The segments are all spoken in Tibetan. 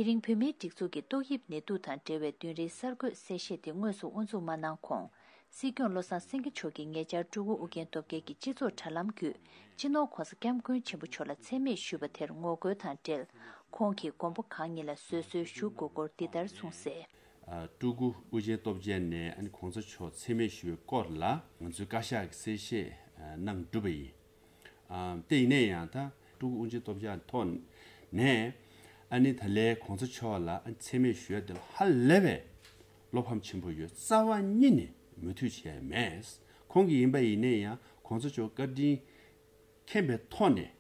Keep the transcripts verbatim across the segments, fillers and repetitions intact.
དེ་རིང་བོད་མིའི་སྒྲིག་འཛུགས་ཀྱི་ཏོག་དབྱིབས་ནད་དུག་དང་འབྲེལ་བའི་བདུན་རེའི་གསར་འགོད་གསལ་བཤད་དེ་དངོས་སུ་དབུ་འཛུགས་མ་གནང་གོང་། སྲིད་སྐྱོང་བློ་བཟང་སེང་གེ་མཆོག་གིས་ཉེ་ཆར་ཕྲུ་གུ་ཨུ་རྒྱན་སྟོབས་རྒྱལ་གྱི་སྤྱི་ཚོགས་དྲ་ལམ་བརྒྱུད། སྤྱི་ནོར་༧གོང་ས་༧སྐྱབས་མགོན་ཆེན་པོ་མཆོག་ལ་མཚན་སྨད་ཞུས་པ་དེར་ངོ་རྒོལ་དང་འབྲེལ། ཁོང་གིས་མགོན་པོ་གང་ཉིད་ལ་བཟོད་གསོལ་ཞུ་དགོས་སྐོར་འདི་ལྟར་གསུངས་གསལ། ཨ། ཕྲུ་གུ་ཨུ་རྒྱན་སྟོབས་རྒྱལ་ནས་ཨ་ནི་གོང་ས་མཆོག་མཚན་སྨད་ཞུ་བའི་སྐོར་ལ་ང་ཚོའི་བཀའ་ཤག་གིས་གསལ་བཤད་ཨ་གནང་གྲུབ་པ་ཡིན། ཨ། དེ་ཡིན་ན་ཡང་ད་ཕྲུ་གུ་ཨུ་རྒྱན་སྟོབས་རྒྱལ་ཐོག་ནས་ཨ་ནི་ད་ལའི་གོང་ས་མཆོག་ལ་ཨ་ནི་མཚན་སྨད་ཞུ་ཡ་དེ་ལ་ཧ་ལས་པའི་བློ་ཕམ་ཆེན་པོ་ཡོད། རྩ་བ་ཉིད་ནས་མོས་མཐུན་བྱས་མེད། ཁོང་གིས་ཡིན་པ་ཡིན་ན་ཡང་གོང་ས་མཆོག་བཀའ་དྲིན་མཁྱེན་པའི་ཐོག་ནས་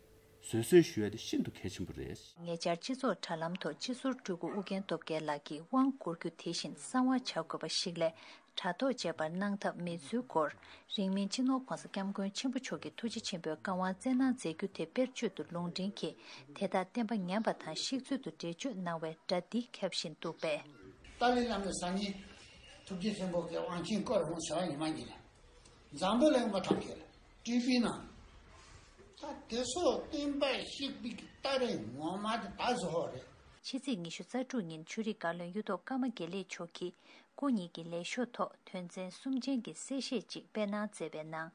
བཟོད་གསོལ་ཞུ་ཡ་དེ་ཤིན་ཏུ་གལ་ཆེན་པོ་རེད། ཉེ་ཆར་སྤྱི་ཚོགས་དྲ་ལམ་ཐོག་སྤྱི་ཟུར་སྤྲུལ་སྐུ་ཨུ་རྒྱན་སྟོབས་རྒྱལ་ལགས་ཀྱིས་དབང་བསྐུར་རྒྱུ་དེ་བཞིན་གསང་བ་བྱ་དགོས་པ་ཞིག་ལས་དྲ་ཐོག་བཅས་པར་གནང་ཐབས་མེད་ཚུལ་སྐོར། རིང་མིན་སྤྱི་ནོར་༧གོང་ས་༧སྐྱབས་མགོན་ཆེན་པོ་མཆོག་གི་ཐུགས་རྗེ་ཆེན་པོའི་བཀའ་དབང་སྩལ་གནང་མཛད་རྒྱུ་དེ་དཔེར་བརྗོད་དུ་ལུང་འདྲེན་གྱིས་དེ་དག་བསྟན་པ་ཉམས་པ་དང་གཤེགས་ཚུལ་དུ་འགྲེལ་བརྗོད་གནང་བའི་སྒྲ་འདི་ཁྱབ་བཞིན་འདུག་པས། ཏཱ་ལའི་བླ་མའི་སང་ཉིན་ཐུགས་རྗེ་ཆེན་པོ་གི་དབང་ཆེན་བསྐུར་འོང་ཟེར་བ་ཉི་མ་ཉིན་ལ། འཛམ་བུ་གླིང་མི་གྲངས་ཀྱི་སྤྲུལ་པའི་ནང་། ད་དེ་ཚོ་བསྟན་པ་བཤིག་པའི་སྟ་རེ་ངོ་མ་དེ་ད་བཟོ་བ་རེད། ཕྱི་ཚེས་ཉི་ཤུ་རྩ་དྲུག་ཉིན་ཆོས་རིག་བཀའ་བློན་གཡུ་ཐོག་ཀརྨ་དགེ་ལེགས་མཆོག་གིས་སྐུ་ཉིད་ཀྱི་ལས་ཤོག་ཐོག་དོན་ཚན་གསུམ་ཅན་གྱི་གསལ་བཤད་ཅིག་སྤེལ་གནང་མཛད་པའི་ནང་།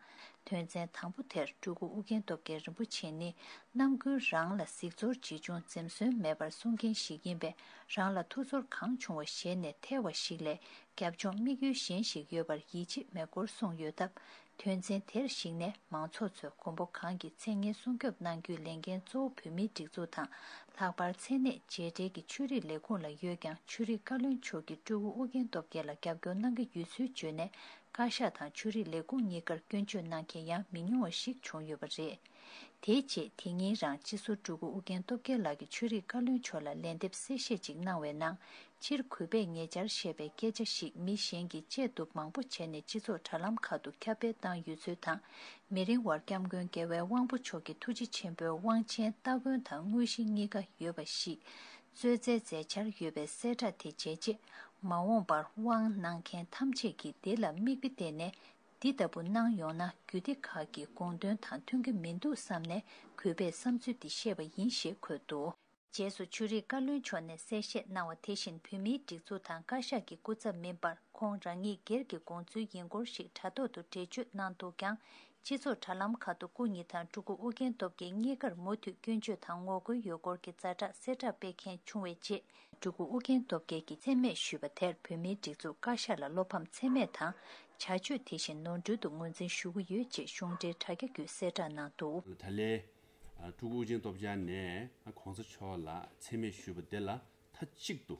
དོན་ཚན་དང་པོ་དེར་སྤྲུལ་སྐུ་ཨུ་རྒྱན་སྟོབས་རྒྱལ་རིན་པོ་ཆེ་ནི་རྣམ་ཀུན་རང་ལ་གཟིགས་ཚོར་ཇི་བྱུང་འཛེམ་ཟོན་མེད་པར་གསུང་མཁན་ཞིག་ཡིན་པས། རང་ལ་ཐུགས་ཚོར་གང་བྱུང་བ་ཞལ་ནས་ཐལ་བ་ཞིག་ལས། རྒྱབ་ལྗོངས་དམིགས་ཡུལ་གཞན་ཞིག་ཡོད་པར་ཡིད་ཆེས་མེད་སྐོར་གསུངས་ཡོད་སྟབས། དོན་ཚན་དེར་གཞིགས་ནས་མང་ཚོགས་ཚོས་མགོན་པོ་གང་གི་མཚན་སྙན་སྲུང་སྐྱོབ་གནང་རྒྱུའི་ལས་འགན་གཙོ་བོ་བོད་མིའི་སྒྲིག་འཛུགས་དང་། ལྷག་པར་མཚན་གནས་རྗེས་འབྲེལ་གྱི་ཆོས་རིག་ལས་ཁུངས་ལ་ཡོད་ཀྱང་། ཆོས་རིག་བཀའ་བློན་མཆོག་གིས་སྤྲུལ་སྐུ་ཨུ་རྒྱན་སྟོབས་རྒྱལ་ལ་རྒྱབ་སྐྱོར་གནང་གི་ཡོད་ཚུལ་བརྗོད་ནས། བཀའ་ཤག་དང་ཆོས་རིག་ལས་ཁུངས་གཉིས་ཀར་སྐྱོན་བརྗོད་གནང་མཁན་ཡང་མི་ཉུང་བ་ཞིག་བྱུང་ཡོད་པ་རེད། དེའི་རྗེས་དེ་ཉིན་རང་སྤྱི་ཟུར་སྤྲུལ་སྐུ་ཨུ་རྒྱན་སྟོབས་རྒྱལ་ལགས་ཀྱིས་ཆོས་རིག་བཀའ་བློན་མཆོག་ལ་ལན་འདེབས་གསལ་བཤད་ཅིག་གནང་བའི་ནང་། སྤྱིར་གུས་པས་ཉེ་ཆར་བཤད་པའི་སྐད་ཆ་ཞིག་མི་གཞན་གྱིས་བཅད་གཏུབ་མང་པོ་བྱས་ནས་སྤྱི་ཚོགས་དྲ་ལམ་ཁག་ཏུ་ཁྱབ་སྤེལ་བཏང་ཡོད་ཚུལ་དང་། མི་རིང་བར་སྐྱབས་མགོན་རྒྱལ་བའི་དབང་པོ་མཆོག་གི་ཐུགས་རྗེ་ཆེན་པོའི་དབང་ཆེན་སྟ་གོན་དང་དངོས་གཞི་གཉིས་ཀ་ཡོད་པ་ཞིག་གཙོས་མཛད་མཛད་འཆར་ཡོད་པའི་གསལ་བསྒྲགས་དེ་བྱས་རྗེས། མ་འོངས་པར་དབང་གནང་མཁན་ཐམས་ཅད་ཀྱིས་འདི་ལ་མིག་དཔེ་བལྟས་ནས། འདི་ལྟ་བུ་གནང་ཡོང་ན་རྒྱུད་སྡེ་ཁག་གི་དགོངས་དོན་དང་མཐུན་གྱི་མི་འདུག་བསམ་ནས་གུས་པས་བསམ་ཚུལ་འདི་བཤད་པ་ཡིན་ཞེས་འཁོད་འདུག་རྗེས་སུ་ཆོས་རིག་བཀའ་བློན་མཆོག་ནས་གསལ་བཤད་གནང་བ་དེ་བཞིན་བོད་མིའི་སྒྲིག་འཛུགས་དང་བཀའ་ཤག་གི་སྐུ་ཚབ་མིན་པར་ཁོང་རང་ཉིད་སྒེར་གྱི་དགོངས་ཚུལ་ཡིན་སྐོར་ཞིག་དྲ་ཐོག་ཏུ་འགྲེལ་བརྗོད་གནང་འདུག་ཀྱང་། སྤྱི་ཚོགས་དྲ་ལམ་ཁག་ཏུ་སྐུ་ཉིད་དང་སྤྲུལ་སྐུ་ཨུ་རྒྱན་སྟོབས་རྒྱལ་གཉིས་ཀར་མུ་མཐུད་སྐྱོན་བརྗོད་དང་ངོ་རྒོལ་ཡོད་སྐོར་གྱི་ཛ་དྲག་གསལ་བསྒྲགས་སྤེལ་མཁན་བྱུང་བའི་རྗེས། སྤྲུལ་སྐུ་ཨུ་རྒྱན་སྟོབས་རྒྱལ་གྱིས་མཚན་སྨད་ཞུས་པ་དེར་བོད་མིའི་སྒྲིག་འཛུགས་བཀའ་ཤག་ལ་བློ་ཕམ་མཚན་སྨད་དང་། བྱ་སྤྱོད་དེ་བཞིན་ནོར་འཁྲུལ་དུ་ངོས་འཛིན་ཞུ་གི་ཡོད་ཅེས་གཞུང་འབྲེལ་དྲ་རྒྱ་བརྒྱུད་གསལ་བསྒྲགས་གནང་འདུག་ད་ལན། ཨ། སྤྲུལ་སྐུ་ཨུ་རྒྱན་སྟོབས་རྒྱལ་ནས་ཨ་གོང་ས་མཆོག་ལ་མཚན་སྨད་ཞུས་པ་དེ་ལ་མཐའ་གཅིག་ཏུ་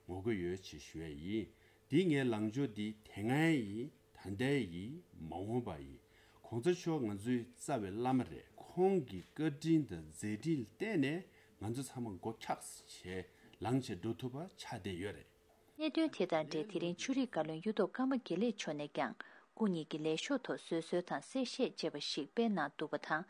ངོ་རྒོལ་ཡོད་ཅེས་ཞུ་ཡ་ཡིན། འདི་ངའི་ལངས་ཕྱོགས་འདི་དེ་སྔའི་ཡིན། ད་ལྟའི་ཡིན། མ་འོངས་པ་ཡིན། གོང་ས་མཆོག་ང་ཚོའི་རྩ་བའི་བླ་མ་རེད། ཁོང་གི་བཀའ་དྲིན་དང་མཛད་འཕྲིན་ལ་བརྟེན་ནས་ང་ཚོ་ཚང་མ་མགོ་འཁྱགས་བྱས་ལངས་བྱས་འགྲོ་ཐུབ་པ་ཆགས་བསྡད་ཡོད་རེད། གནད་དོན་དེ་དང་འབྲེལ་དེ་རིང་ཆོས་རིག་བཀའ་བློན་གཡུ་ཐོག་ཀརྨ་དགེ་ལེགས་མཆོག་ནས་ཀྱང་སྐུ་ཉིད་ཀྱི་ལས་ཤོག་ཐོག་བཟོད་གསོལ་དང་གསལ་བཤད་ཅེས་པ་ཞིག་སྤེལ་གནང་འདུག་པ་དང་།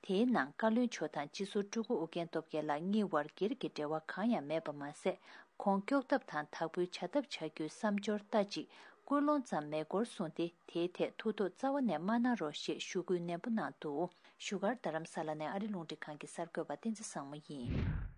དེའི་ནང་བཀའ་བློན་མཆོག་དང་སྤྱི་ཟུར་སྤྲུལ་སྐུ་ཨུ་རྒྱན་སྟོབས་རྒྱལ་ལགས་གཉིས་དབར་སྒེར་གྱི་འབྲེལ་བ་གང་ཡང་མེད་པ་མ་ཟད། ཁོང་སྐྱོབ་ཐབས་དང་དག་པོའི་བྱ་ཐབས་བྱ་རྒྱུའི་བསམ་སྦྱོར་ལྟ་ཅི། ཀུན་སློང་ཙམ་མེད་སྐོར་གསུངས་ཏེ། དེའི་ཐད་ཐུགས་དོགས་རྩ་བ་ནས་མ་གནང་རོགས་ཞེས་ཞུ་སྐུལ་ནན་པོ་གནང་འདུག་བཞུགས་སྒར་རྡ་རམ་ས་ལ་ནས་ཨ་རི་རླུང་འཕྲིན་ཁང་གི་གསར་འགོད་པ་བསྟན་འཛིན་བཟང་མོ་ཡིན།